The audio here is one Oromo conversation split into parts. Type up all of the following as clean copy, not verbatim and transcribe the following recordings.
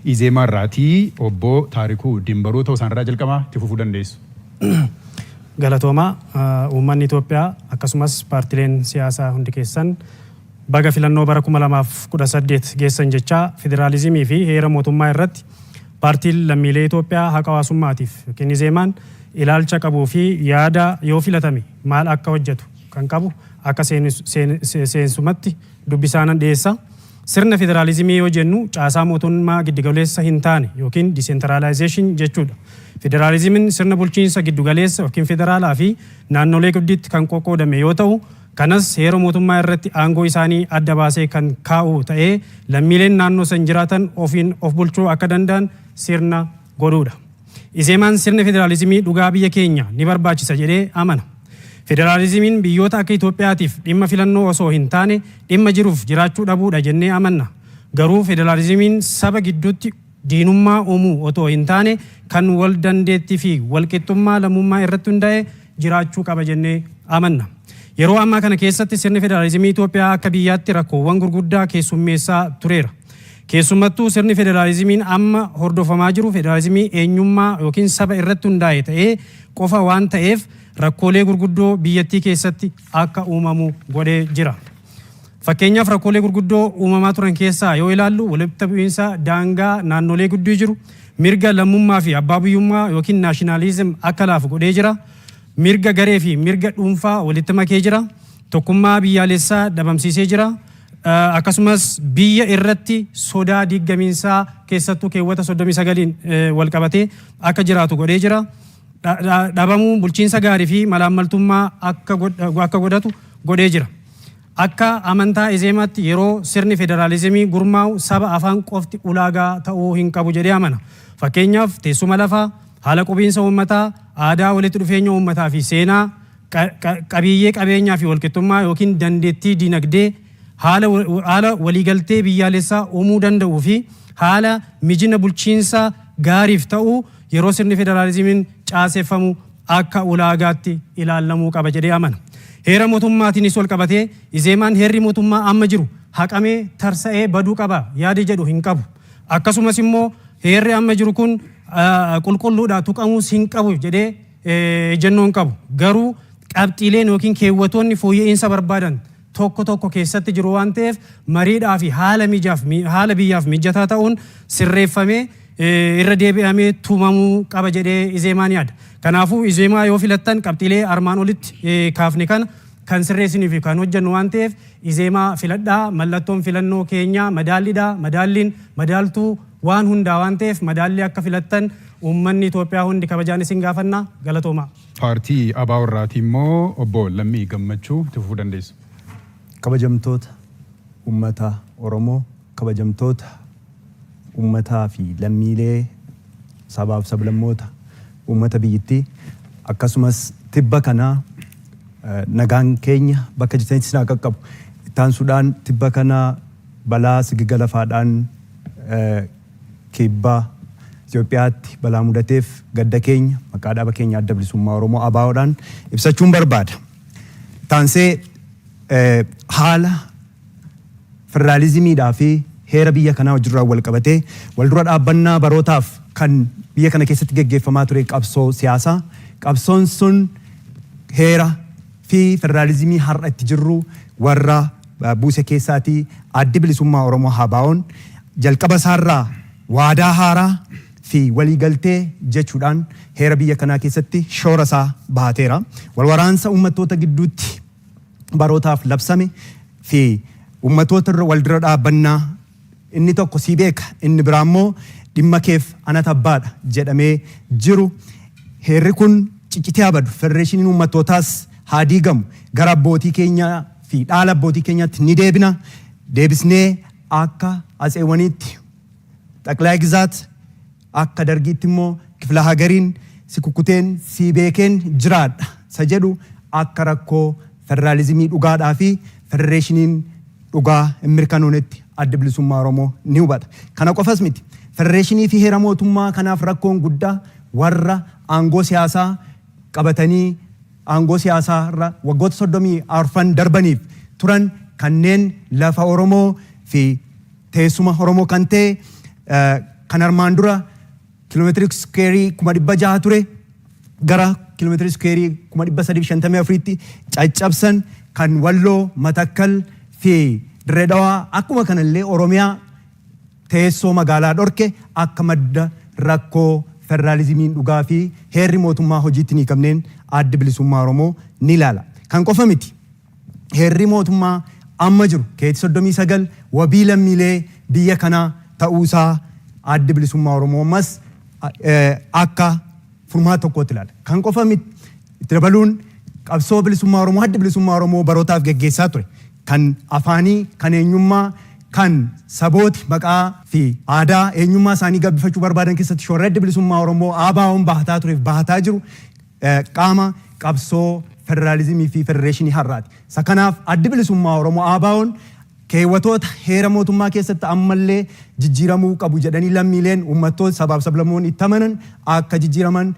Izeemaa irraatii obbo Taarikuu Dimbaruu ta'uu isaanirraa jalqabaa itti fufuu dandeessu. Galatoomaa. Uummanni Itoophiyaa akkasumas paartileen siyaasaa hundi keessan baga filannoo bara 2018 geessan jechaa, federaalizimii fi heera mootummaa irratti paartiin lammiilee Itoophiyaa haqa hawaasummaatiif yookiin Izeemaan ilaalcha qabuu fi yaada yoo filatame maal akka hojjetu kan qabu akka seensumatti dubbisaanan dhiyeessa. Sirna federaalizimii yoo jennu caasaa mootummaa giddugaleessa hin taane yookiin decentralization jechuudha. Federaalizimiin sirna bulchiinsa giddugaleessa yookiin federaalaa fi naannolee gidduutti kan qoqqoodame yoo ta'u, kanas heera mootummaa irratti aangoo isaanii adda baasee kan kaa'u ta'ee lammiileen naannoo san jiraatan ofiin of bulchuu akka danda'an sirna godhuudha. Izeemaan sirni federaalizimii dhugaa biyya keenya ni barbaachisa jedhee amana. Federaalizimiin biyyoota akka Itoophiyaatiif dhimma filannoo osoo hin taane dhimma jiruuf jiraachuu dhabuudha jennee amanna. Garuu federaalizimiin saba gidduutti diinummaa uumuu otoo hin taane kan wal dandeettii fi wal qixxummaa lammummaa irratti hundaa'e jiraachuu qaba jennee amanna. Yeroo ammaa kana keessatti sirni federaalizimii Itoophiyaa akka biyyaatti rakkoowwan gurguddaa keessummeessaa tureera. Keessumattuu sirni federaalizimiin amma hordofamaa jiru federaalizimii eenyummaa yookiin saba irratti hundaa'e ta'ee qofa waan ta'eef rakkoolee gurguddoo biyyattii keessatti akka uumamu godhee jira. Fakkeenyaaf, rakkoolee gurguddoo uumamaa turan keessaa yoo ilaallu, walitti bu'iinsa daangaa naannolee gidduu jiru, mirga lammummaa fi abbaa biyyummaa yookiin nationalism akka laafu godhee jira. Mirga garee fi mirga dhuunfaa walitti makee jira. Tokkummaa biyyaalessaa dhabamsiisee jira. Akkasumas biyya irratti sodaa diiggamiinsaa keessattuu keewwata 39n wal qabatee akka jiraatu godhee jira. Dhabamuu bulchiinsa gaarii fi malaammaltummaa akka godhatu godhee jira. Akka amantaa Izeemaatti yeroo sirni federaalizimii gurmaa'u saba, afaan qofti ulaagaa ta'uu hin qabu jedhee amana. Fakkeenyaaf, teessuma lafaa, haala qubiinsa uummataa, aadaa, walitti dhufeenya uummataa fi seenaa, qabiyyee qabeenyaa fi walqixxummaa yookiin dandeettii dinagdee, haala waliigaltee biyyaalessaa uumuu danda'uu fi haala mijina bulchiinsa gaariif ta'uu yeroo sirni federaalizimiin caaseffamu akka ulaagaatti ilaallamuu qaba jedhee amana. Heera mootummaatiinis wal qabatee Izeemaan heerri mootummaa amma jiru haqamee tarsa'ee baduu qaba yaadi jedhu hin qabu. Akkasumas immoo heerri amma jiru kun qulqulluudha, tuqamuus hin qabu jedhee ejjennoo hin qabu. Garuu qabxiileen yookiin keewwatoonni fooyya'insa barbaadan tokko tokko keessatti jiru waan ta'eef mariidhaa fi haala mijaaf haala biyyaaf mijataa ta'uun sirreeffamee irra deebi'amee tumamuu qaba jedhee Izeemaan yaada. Kanaafuu Izeemaa yoo filattan qabxiilee armaan olitti kaafne kana kan sirreessinii fi kan hojjennu waan ta'eef Izeemaa filadhaa. Mallattoon filannoo keenyaa madaalliidha. Madaalliin madaaltuu waan hundaa waan ta'eef madaallii akka filattan uummanni Itoophiyaa hundi kabajaan isin gaafanna. Galatoomaa. Paartii ABO irraatii immoo obbo Lammii Gammachuu, itti fufuu dandeessu. Kabajamtoota uummata Oromoo, kabajamtoota uummataa fi lammiilee sabaaf sablammoota uummata biyyittii, akkasumas tibba kanaa nagaan keenya bakka jirtanitti isin haa qaqqabu. Ittaansuudhaan tibba kana balaa sigiga lafaadhaan kibbaa Itoophiyaatti balaa mudateef gadda keenya maqaa dhaaba keenya Adda Bilisummaa Oromoo ABO'dhaan ibsachuun barbaada. Taansee haala federaalizimiidhaa fi heera biyya kanaa wajjirraa wal qabatee wal dura dhaabbannaa barootaaf kan biyya kana keessatti geggeeffamaa ture qabsoo siyaasaa. Qabsoon sun heera fi federaalizimii har'a itti jirru warra buuse keessaatii Addi Bilisummaa Oromoo ABO'n jalqaba isaarraa waadaa haaraa fi waliigaltee jechuudhaan heera biyya kanaa keessatti shoora isaa bahateera. Walwaraansa uummattoota gidduutti barootaaf labsame fi uummattoota irra wal dura dhaabbannaa inni tokko sii beeka, inni biraa immoo dhimma keef anata abbaadha jedhamee jiru, heerri kun ciccitee abadu, federeeshiniin uummattootaas haa diigamu, gara abbootii keenyaa fi dhaala abbootii keenyaatti ni deebina, deebisnee akka atseewwaniitti xaqlaa gizaat, akka Dargiitti immoo kifla hagariin si kukkuteen si beekeen jiraadha isa jedhu, akka rakkoo federaalizimii dhugaadhaa fi federeeshiniin dhugaa hin mirkanoonetti Adda Bilisummaa Oromoo ni hubata. Kana qofas miti. Federeeshinii fi heera mootummaa kanaaf rakkoon guddaa warra aangoo siyaasaa qabatanii aangoo siyaasaa irra waggoota 34 darbaniif turan, kanneen lafa Oromoo fi teessuma Oromoo kan ta'e Kan armaan dura kiiloomeetirii iskuweerii 600,000 ture gara kiiloomeetirii iskuweerii 354,000tti caccabsan, kan Walloo, Matakkal fi Dirree Dhawaa, akkuma kanallee Oromiyaa teessoo magaalaa dhorke akka madda rakkoo federaalizimiin dhugaa fi heerri mootummaa hojiitti ni qabneen Addi Bilisummaa Oromoo ni ilaala. Kan qofa miti. Heerri mootummaa amma jiru keetti 39 wabii lammiilee biyya kanaa ta'uusaa Addi Bilisummaa Oromoo ammas akka furmaata tokkootti ilaala. Kan qofa miti, itti dabaluun qabsoo bilisummaa Oromoo Addi Bilisummaa Oromoo barootaaf geggeessaa ture. Kan afaanii, kan eenyummaa, kan sabooti maqaa fi aadaa eenyummaa isaanii gabbifachuu barbaadan keessatti shoorri Addi Bilisummaa Oromoo ABO'n bahataa tureef bahataa jiru qaama qabsoo federaalizimii fi federeeshinii har'aati. Isa kanaaf Addi Bilisummaa Oromoo ABO'n keewwatoota heera mootummaa keessatti ammallee jijjiiramuu qabu jedhanii lammiileen uummattoota sabaaf sablammoonni itti amanan akka jijjiiraman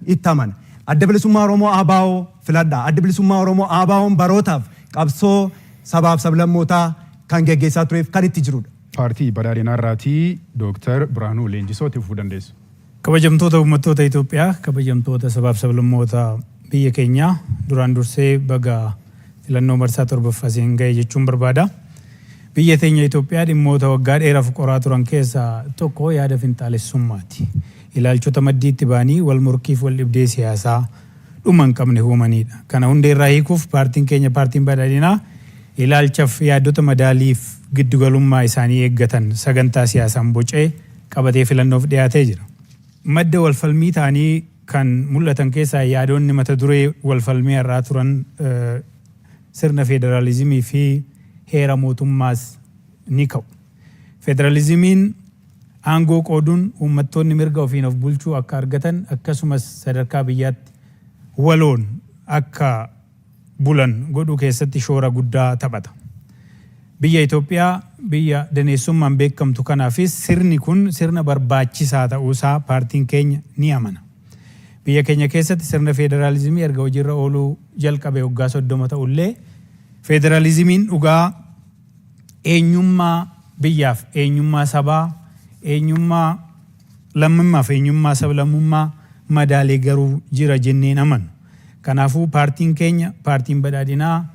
itti amana. Adda Bilisummaa Oromoo ABO filadhaa. Adda Bilisummaa Oromoo ABO'n barootaaf qabsoo sabaaf sablammootaa kan geggeessaa tureef kan itti jirudha. Paartii Badhaadhinaa irraatii Dooktar Birhaanuu Leenjisoo, itti fufuu dandeessu. Kabajamtoota uummattoota Itoophiyaa, kabajamtoota sabaaf sablammoota biyya keenyaa, duraan dursee baga filannoo marsaa torbaffaa isin ga'e jechuun barbaada. Biyya teenya Itoophiyaa dhimmoota waggaa dheeraaf qoraa turan keessaa tokko yaada finxaalessummaati. Ilaalchota maddiitti ba'anii wal morkiif wal dhibdee siyaasaa dhuma hin qabne uumanidha. Kana hundeerraa hiikuuf paartiin keenya, Paartiin Badhaadhinaa, ilaalchaaf yaadota madaaliif giddugalummaa isaanii eeggatan sagantaa siyaasaan bocee qabatee filannoof dhiyaatee jira. Madda walfalmii ta'anii kan mul'atan keessaa yaadonni mata duree walfalmii har'aa turan sirna federaalizimii fi heera mootummaas ni ka'u. Federaalizimiin aangoo qooduun uummattoonni mirga ofiin of bulchuu akka argatan, akkasumas sadarkaa biyyaatti waloon akka bulan godhuu keessatti shoora guddaa taphata. Biyya Itoophiyaa biyya daneessummaan beekamtu kanaafis sirni kun sirna barbaachisaa ta'uusaa paartiin keenya ni amana. Biyya keenya keessatti sirna federaalizimii erga hojiirra ooluu jalqabe waggaa 30 ta'ullee, federaalizimiin dhugaa eenyummaa biyyaaf, eenyummaa sabaa, eenyummaa lammummaaf eenyummaa sablammummaa madaalee garuu jira jenneen amanu. Kanaafuu paartiin keenya, Paartiin Badhaadhinaa,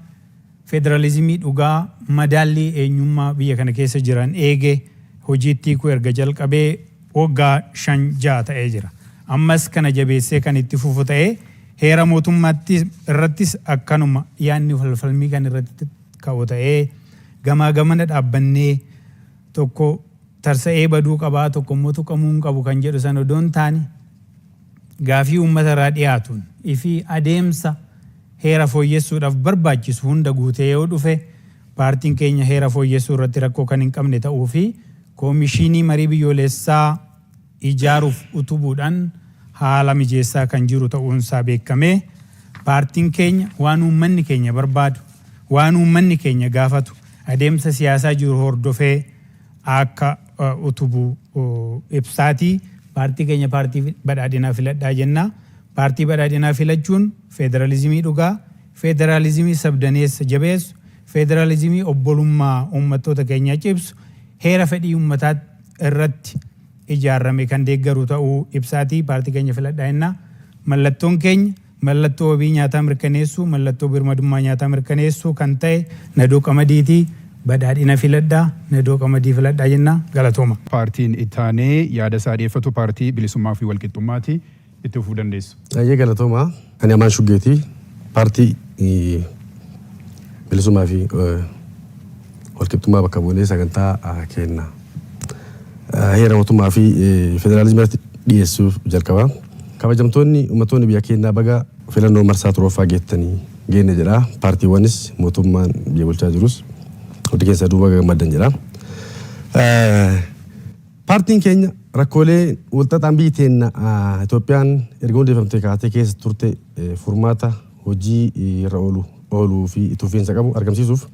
federaalizimii dhugaa madaallii eenyummaa biyya kana keessa jiran eege hojiitti hiikuu erga jalqabee waggaa 5-6 ta'ee jira. Ammas kana jabeessee kan itti fufu ta'ee, heera mootummaatti irrattis akkanuma yaadni falfalmii kan irratti ka'u ta'ee, gamaa gamana dhaabbannee tokko tarsa'ee baduu qabaa, tokko immoo tuqamuu hin qabu kan jedhu sana odoo hin taane, gaafii uummata irraa dhiyaatuun fi adeemsa heera fooyyessuudhaaf barbaachisu hunda guutee yoo dhufe, paartiin keenya heera fooyyessuu irratti rakkoo kan hin qabne ta'uu fi koomishinii marii biyyoolessaa ijaaruuf utubuudhaan haala mijeessaa kan jiru ta'uunsaa beekamee, paartiin keenya waan uummanni keenya barbaadu, waan uummanni keenya gaafatu adeemsa siyaasaa jiru hordofee akka utubu ibsaatii, paartii keenya, Paartii Badhaadhinaa filadhaa jenna. Paartii Badhaadhinaa filachuun federaalizimii dhugaa, federaalizimii sabdaneessa jabeessu, federaalizimii obbolummaa uummattoota keenyaa cimsu, heera fedhii uummataa irratti ijaarame kan deeggaru ta'uu ibsaatii paartii keenya filadhaa jenna. Mallattoon keenya mallattoo wabii nyaataa mirkaneessuu, mallattoo birmadummaa nyaataa mirkaneessuu kan ta'e nadoo qamadiitii. Badhaadhina filadhaa, nadoo qamadii filadhaa jenna. Galatooma. Paartiin ittaanee yaada isaa dhiyeeffatu Paartii Bilisummaa fi Walqixxummaati. Itti fufuu dandeessu. Baay'ee galatooma. Ani Amaan Shuggeetii, Paartii Bilisummaa fi Walqixxummaa bakka bu'ee sagantaa kenna. Heera mootummaa fi federaalizimii irratti dhiyeessuuf jalqaba. Kabajamtoonni uummattoonni biyya keenyaa, baga filannoo marsaa torbaffaa geettanii geenne jedha. Paartiiwwanis mootummaan biyya bulchaa jirus hundi keessa duuba gammaddan jedha. Paartiin keenya rakkoolee walxaxaan biyyi teenya Itoophiyaan erga hundeeffamtee kaatee keessa turte furmaata hojii irra ooluu fi itti fufiinsa qabu argamsiisuuf,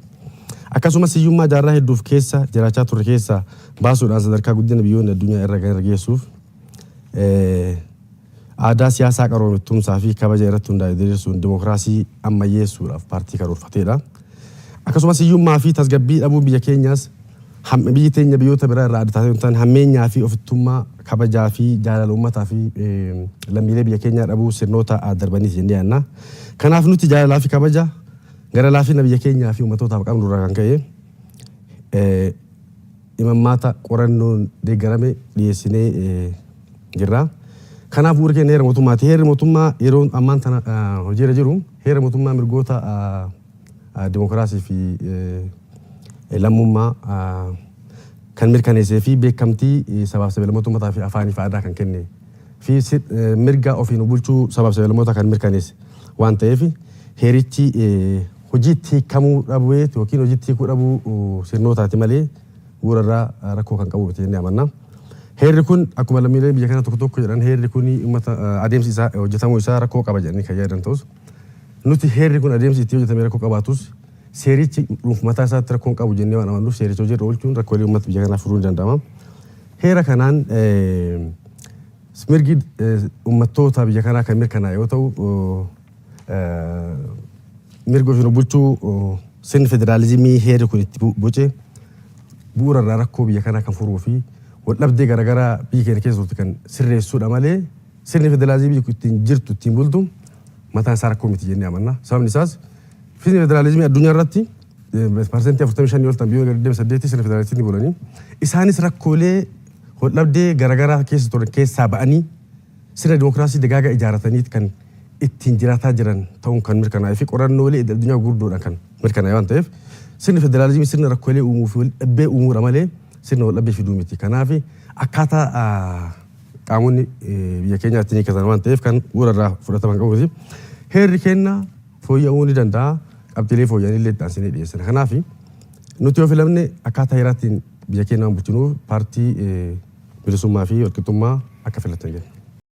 akkasumas hiyyummaa jaarraa hedduuf keessa jiraachaa turre keessaa baasuudhaan sadarkaa guddina biyyoonni addunyaa irra kan irra geessuuf, aadaa siyaasaa qaroomittumsaa fi kabaja irratti hundaa'e diriirsuun dimokiraasii ammayyeessuudhaaf paartii karoorfateedha. Akkasumas hiyyummaa fi tasgabbii dhabuun biyya keenyaas Biyyi teenya biyyoota biraa irraa adda taatee hin taane, hammeenyaa fi ofittummaa kabajaa fi jaalala uummataa fi lammiilee biyya keenyaa dhabuu sirnoota darbaniiti jennee yaadna. Kanaaf nuti jaalalaa fi kabaja gara laafina biyya keenyaa fi uummattootaaf qabnu irraa kan ka'e imammaata qorannoon deeggarame dhiyeessinee jirra. Kanaaf bu'uura keenya heera mootummaati. Heerri mootummaa yeroo ammaan tana hojiirra jiru heera mootummaa mirgoota dimokiraasii fi lammummaa kan mirkaneessee fi beekamtii sabaaf sablammoota uummataa fi afaanii fi aadaa kan kenne fi mirga ofiin bulchuu sabaaf sablammoota kan mirkaneesse waan ta'eef, heerichi hojiitti hiikamuu dhabuu yookiin hojiitti hiikuu dhabuu sirnootaati malee bu'uura irraa rakkoo kan qabu miti jennee amanna. Heerri kun akkuma lammiileen biyya kana tokko tokko jedhan, heerri kun uummata adeemsi isaa hojjetamuu isaa rakkoo qaba jedhanii kan yaadan ta'us, nuti heerri kun adeemsi itti hojjetamee rakkoo qabaatus seerichi mataa isaatti rakkoo hin qabu jennee waan amannuuf, seericha hojiirra oolchuun rakkoolee uummata biyya kanaa furuu ni danda'ama. Heera kanaan mirgi uummattoota biyya kanaa kan mirkanaa'e yoo ta'u, mirga ofiin bulchuu sirni federaalizimii heerri kun itti boce bu'uura irraa rakkoo biyya kanaa kan furuu fi waldhabdee garaagaraa biyya keenya keessa turte kan sirreessuudha malee, sirni federaalizimii ittiin jirtu ittiin bultu mataan isaa rakkoo miti jennee amanna. Sababni isaas sirni federaalizimii addunyaa irratti 45% ol ta'an, biyyoota 28 sirna federaalizimii bulanii, isaanis rakkoolee waldhabdee garaagaraa keessa turan keessaa ba'anii sirna dimokiraasii dagaagaa ijaarratanii kan ittiin jiraataa jiran ta'uun kan mirkanaa'ee fi qorannoolee addunyaa gurguddoodhaan kan mirkanaa'e waan ta'eef, sirni federaalizimii sirna rakkoolee uumuu fi waldhabdee uumuudha malee sirna waldhabdee fiduu miti. Kanaaf akkaataa qaamonni biyya keenyaa ittiin hiikkatan waan ta'eef kan bu'uura irraa fudhataman qabu miti. Heerri keenya fooyya'uu ni danda'a. Qabxiilee fooyya'anii illee itti aansinee dhiyeessina. Kanaaf nuti yoo filamne akkaataa heeraatiin biyya keenya waan bulchinuuf, paartii bilisummaa fi walqixxummaa akka filatan jenna.